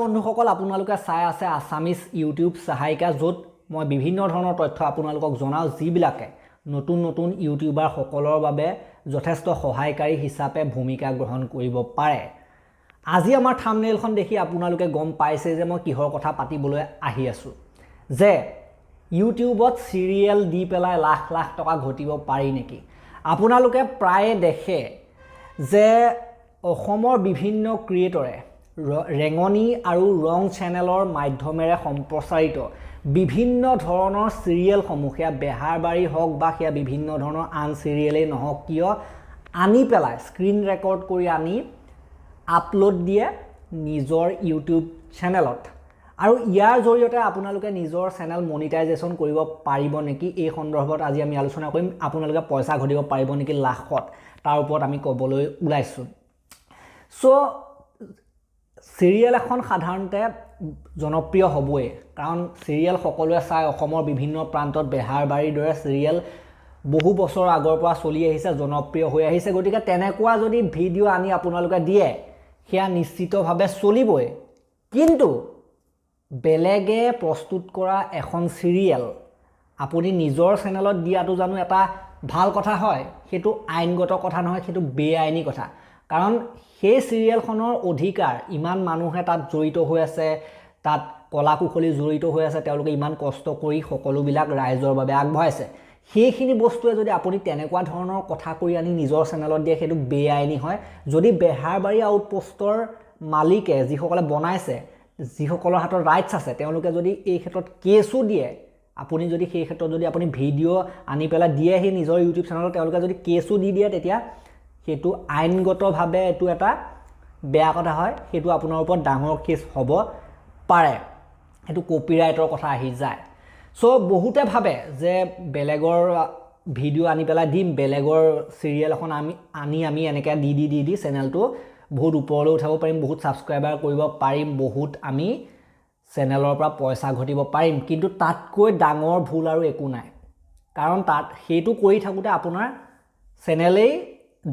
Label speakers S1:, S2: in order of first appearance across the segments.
S1: বন্ধুসকল, আপোনালোকে চাই আছে আছামিজ ইউটিউব সহায়িকা, য'ত মই বিভিন্ন ধৰণৰ তথ্য আপোনালোকক জনাওঁ, যিবিলাকে নতুন নতুন ইউটিউবাৰসকলৰ বাবে যথেষ্ট সহায়কাৰী হিচাপে ভূমিকা গ্ৰহণ কৰিব পাৰে। আজি আমাৰ থামনেইলখন দেখি আপোনালোকে গম পাইছে যে মই কিহৰ কথা পাতিবলৈ আহি আছোঁ, যে ইউটিউবত চিৰিয়েল দি পেলাই লাখ লাখ টকা ঘটিব পাৰি নেকি? আপোনালোকে প্ৰায়ে দেখে যে অসমৰ বিভিন্ন ক্ৰিয়েটৰে ৰেঙনি আৰু ৰং চেনেলৰ মাধ্যমেৰে সম্প্ৰচাৰিত বিভিন্ন ধৰণৰ চিৰিয়েলসমূহ, সেয়া বেহাৰবাৰী হওক বা সেয়া বিভিন্ন ধৰণৰ আন চিৰিয়েলেই নহওক কিয়, আনি পেলাই স্ক্ৰীণ ৰেকৰ্ড কৰি আনি আপলোড দিয়ে নিজৰ ইউটিউব চেনেলত। আৰু ইয়াৰ জৰিয়তে আপোনালোকে নিজৰ চেনেল মনিটাইজেশ্যন কৰিব পাৰিব নেকি, এই সন্দৰ্ভত আজি আমি আলোচনা কৰিম। আপোনালোকে পইচা ঘটিব পাৰিব নেকি লাখত, তাৰ ওপৰত আমি ক'বলৈ ওলাইছোঁ। চিৰিয়েল এখন সাধাৰণতে জনপ্ৰিয় হ'বই, কাৰণ চিৰিয়েল সকলোৱে চায়। অসমৰ বিভিন্ন প্ৰান্তত বেহাৰবাৰীৰ দৰে চিৰিয়েল বহু বছৰৰ আগৰ পৰা চলি আহিছে, জনপ্ৰিয় হৈ আহিছে। গতিকে তেনেকুৱা যদি ভিডিঅ' আনি আপোনালোকে দিয়ে, সেয়া নিশ্চিতভাৱে চলিবই। কিন্তু বেলেগে প্ৰস্তুত কৰা এখন চিৰিয়েল আপুনি নিজৰ চেনেলত দিয়াটো জানো এটা ভাল কথা হয়? সেইটো আইনগত কথা নহয়, সেইটো বেআইনী কথা। কাৰণ সেই চিৰিয়েলখনৰ অধিকাৰ, ইমান মানুহে তাত জড়িত হৈ আছে, তাত কলা কুশলী জড়িত হৈ আছে, তেওঁলোকে ইমান কষ্ট কৰি সকলোবিলাক ৰাইজৰ বাবে আগবঢ়াইছে। সেইখিনি বস্তুৱে যদি আপুনি তেনেকুৱা ধৰণৰ কথা কৰি আনি নিজৰ চেনেলত দিয়ে, সেইটো বেআইনী হয়। যদি বেহাৰবাৰী আউটপোষ্টৰ মালিকে, যিসকলে বনাইছে, যিসকলৰ হাতত ৰাইটছ আছে, তেওঁলোকে যদি এই ক্ষেত্ৰত কেছো দিয়ে, আপুনি যদি সেই ক্ষেত্ৰত যদি আপুনি ভিডিঅ' আনি পেলাই দিয়ে সেই নিজৰ ইউটিউব চেনেলত, তেওঁলোকে যদি কেছো দি দিয়ে, তেতিয়া সেইটো আইনগতভাৱে এইটো এটা বেয়া কথা হয়। সেইটো আপোনাৰ ওপৰত ডাঙৰ কেছ হ'ব পাৰে, সেইটো কপিৰাইটৰ কথা আহি যায়। বহুতে ভাবে যে বেলেগৰ ভিডিঅ' আনি পেলাই দিম, বেলেগৰ চিৰিয়েল এখন আমি আনি আমি এনেকৈ দি দি দি দি চেনেলটো বহুত ওপৰলৈ উঠাব পাৰিম, বহুত ছাবস্ক্ৰাইবাৰ কৰিব পাৰিম, বহুত আমি চেনেলৰ পৰা পইচা ঘটিব পাৰিম। কিন্তু তাতকৈ ডাঙৰ ভুল আৰু একো নাই। কাৰণ তাত সেইটো কৰি থাকোঁতে আপোনাৰ চেনেলেই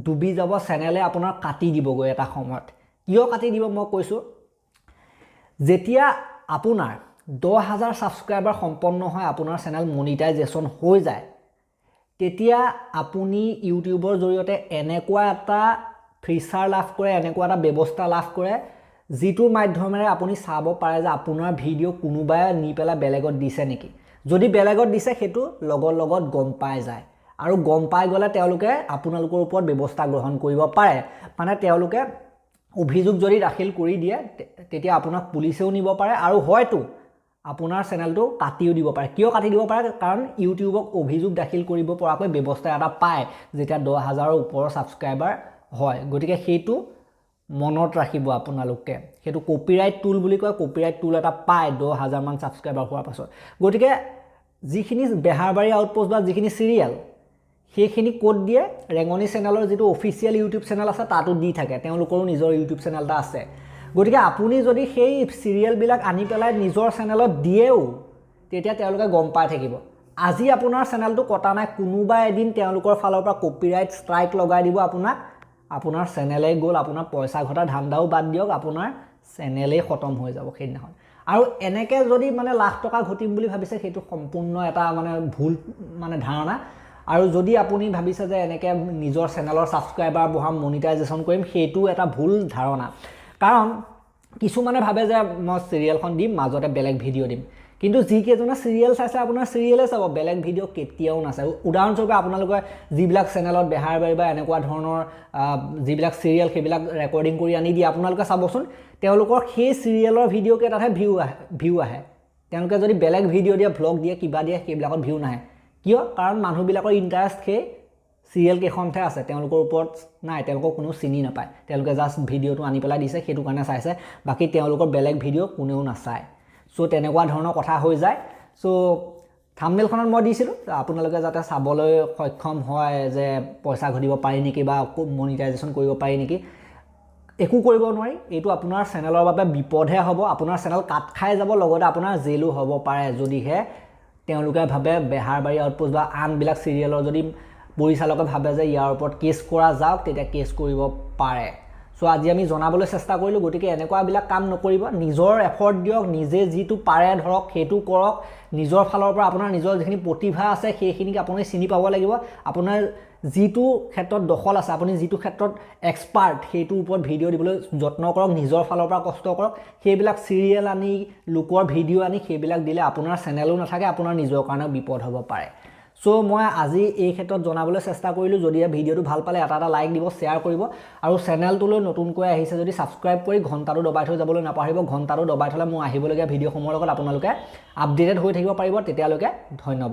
S1: ডুবি যাব, চেনেলে আপোনাৰ কাটি দিবগৈ এটা সময়ত। কিয় কাটি দিব মই কৈছোঁ, যেতিয়া আপোনাৰ 10,000 ছাবস্ক্ৰাইবাৰ সম্পন্ন হয়, আপোনাৰ চেনেল মনিটাইজেশ্যন হৈ যায়, তেতিয়া আপুনি ইউটিউবৰ জৰিয়তে এনেকুৱা এটা ফিচাৰ লাভ কৰে, এনেকুৱা এটা ব্যৱস্থা লাভ কৰে, যিটোৰ মাধ্যমেৰে আপুনি চাব পাৰে যে আপোনাৰ ভিডিঅ' কোনোবাই নি পেলাই বেলেগত দিছে নেকি। যদি বেলেগত দিছে, সেইটো লগত লগত গম পাই যায়, আৰু গম পাই গ'লে তেওঁলোকে আপোনালোকৰ ওপৰত ব্যৱস্থা গ্ৰহণ কৰিব পাৰে। মানে তেওঁলোকে অভিযোগ যদি দাখিল কৰি দিয়ে, তেতিয়া আপোনাক পুলিচেও নিব পাৰে আৰু হয়তো আপোনাৰ চেনেলটো কাটিও দিব পাৰে। কিয় কাটি দিব পাৰে? কাৰণ ইউটিউবক অভিযোগ দাখিল কৰিব পৰাকৈ ব্যৱস্থা এটা পায় যেতিয়া 10,000ৰ ওপৰৰ ছাবস্ক্ৰাইবাৰ হয়। গতিকে সেইটো মনত ৰাখিব আপোনালোকে, সেইটো কপিৰাইট টুল বুলি কয়। কপিৰাইট টুল এটা পায় 10,000মান ছাবস্ক্ৰাইবাৰ হোৱাৰ পাছত। গতিকে যিখিনি বেহাৰবাৰী আউটপোষ্ট বা যিখিনি চিৰিয়েল, সেইখিনি ক'ত দিয়ে? ৰেঙনি চেনেলৰ যিটো অফিচিয়েল ইউটিউব চেনেল আছে, তাতো দি থাকে। তেওঁলোকৰো নিজৰ ইউটিউব চেনেল এটা আছে। গতিকে আপুনি যদি সেই চিৰিয়েলবিলাক আনি পেলাই নিজৰ চেনেলত দিয়েও, তেতিয়া তেওঁলোকে গম পাই থাকিব। আজি আপোনাৰ চেনেলটো কটা নাই, কোনোবা এদিন তেওঁলোকৰ ফালৰ পৰা কপিৰাইট ষ্ট্ৰাইক লগাই দিব আপোনাক, আপোনাৰ চেনেলেই গ'ল, আপোনাৰ পইচা ঘটা ধান্দাও বাদ দিয়ক, আপোনাৰ চেনেলেই খতম হৈ যাব সেইদিনাখন। আৰু এনেকৈ যদি লাখ টকা ঘটিম বুলি ভাবিছে, সেইটো সম্পূৰ্ণ এটা ভুল ধাৰণা। আৰু যদি আপুনি ভাবিছে যে এনেকৈ নিজৰ চেনেলৰ ছাবস্ক্ৰাইবাৰ বঢ়াম, মনিটাইজেশ্যন কৰিম, সেইটো এটা ভুল ধাৰণা। কাৰণ কিছুমানে ভাবে যে মই চিৰিয়েলখন দিম, মাজতে বেলেগ ভিডিঅ' দিম। কিন্তু যিকেইজনে চিৰিয়েল চাইছে, আপোনাৰ চিৰিয়েলে চাব, বেলেগ ভিডিঅ' কেতিয়াও নাচায়। উদাহৰণস্বৰূপে আপোনালোকে যিবিলাক চেনেলত বেহাৰবাৰী বা এনেকুৱা ধৰণৰ যিবিলাক চিৰিয়েল, সেইবিলাক ৰেকৰ্ডিং কৰি আনি দিয়ে, আপোনালোকে চাবচোন, তেওঁলোকৰ সেই চিৰিয়েলৰ ভিডিঅ' কেইটাতহে ভিউ আহে। তেওঁলোকে যদি বেলেগ ভিডিঅ' দিয়ে, ভ্লগ দিয়ে, কিবা দিয়ে, সেইবিলাকত ভিউ নাহে। কিয়? কাৰণ মানুহবিলাকৰ ইণ্টাৰেষ্ট সেই চিৰিয়েল কেইখনতহে আছে, তেওঁলোকৰ ওপৰত নাই। তেওঁলোকক কোনেও চিনি নাপায়, তেওঁলোকে জাষ্ট ভিডিঅ'টো আনি পেলাই দিছে, সেইটো কাৰণে চাইছে, বাকী তেওঁলোকৰ বেলেগ ভিডিঅ' কোনেও নাচায়। তেনেকুৱা ধৰণৰ কথা হৈ যায়। থাম্বনেইলখনত মই দিছিলোঁ, আপোনালোকে যাতে চাবলৈ সক্ষম হয় যে পইচা ঘটিব পাৰি নেকি বা মনিটাইজেশ্যন কৰিব পাৰি নেকি। একো কৰিব নোৱাৰি, এইটো আপোনাৰ চেনেলৰ বাবে বিপদহে হ'ব, আপোনাৰ চেনেল কাট খাই যাব, লগতে আপোনাৰ জেলো হ'ব পাৰে যদিহে তেওঁলোকে ভাবে বেহাৰবাৰী আউটপোষ্ট বা আনবিলাক চিৰিয়েলৰ যদি পৰিচালকে ভাবে যে ইয়াৰ ওপৰত কেছ কৰা যাওক, তেতিয়া কেছ কৰিব পাৰে। চ' আজি আমি জনাবলৈ চেষ্টা কৰিলোঁ। গতিকে এনেকুৱাবিলাক কাম নকৰিব, নিজৰ এফৰ্ট দিয়ক, নিজে যিটো পাৰে ধৰক সেইটো কৰক। নিজৰ ফালৰ পৰা আপোনাৰ নিজৰ যিখিনি প্ৰতিভা আছে সেইখিনিক আপুনি চিনি পাব লাগিব। আপোনাৰ যিটো ক্ষেত্ৰত দখল আছে, আপুনি যিটো ক্ষেত্ৰত এক্সপাৰ্ট, সেইটোৰ ওপৰত ভিডিঅ' দিবলৈ যত্ন কৰক, নিজৰ ফালৰ পৰা কষ্ট কৰক। সেইবিলাক চিৰিয়েল আনি, লোকৰ ভিডিঅ' আনি সেইবিলাক দিলে আপোনাৰ চেনেলো নাথাকে, আপোনাৰ নিজৰ কাৰণেও বিপদ হ'ব পাৰে। চ' মই আজি এই ক্ষেত্ৰত জনাবলৈ চেষ্টা কৰিলোঁ। যদি ভিডিঅ'টো ভাল পালে এটা এটা লাইক দিব, শ্বেয়াৰ কৰিব আৰু চেনেলটোলৈ নতুনকৈ আহিছে যদি ছাবস্ক্ৰাইব কৰি ঘণ্টাটো দবাই থৈ যাবলৈ নাপাহৰিব। ঘণ্টাটো দবাই থ'লে মোৰ আহিবলগীয়া ভিডিঅ'সমূহৰ লগত আপোনালোকে আপডেটেড হৈ থাকিব পাৰিব। তেতিয়ালৈকে ধন্যবাদ।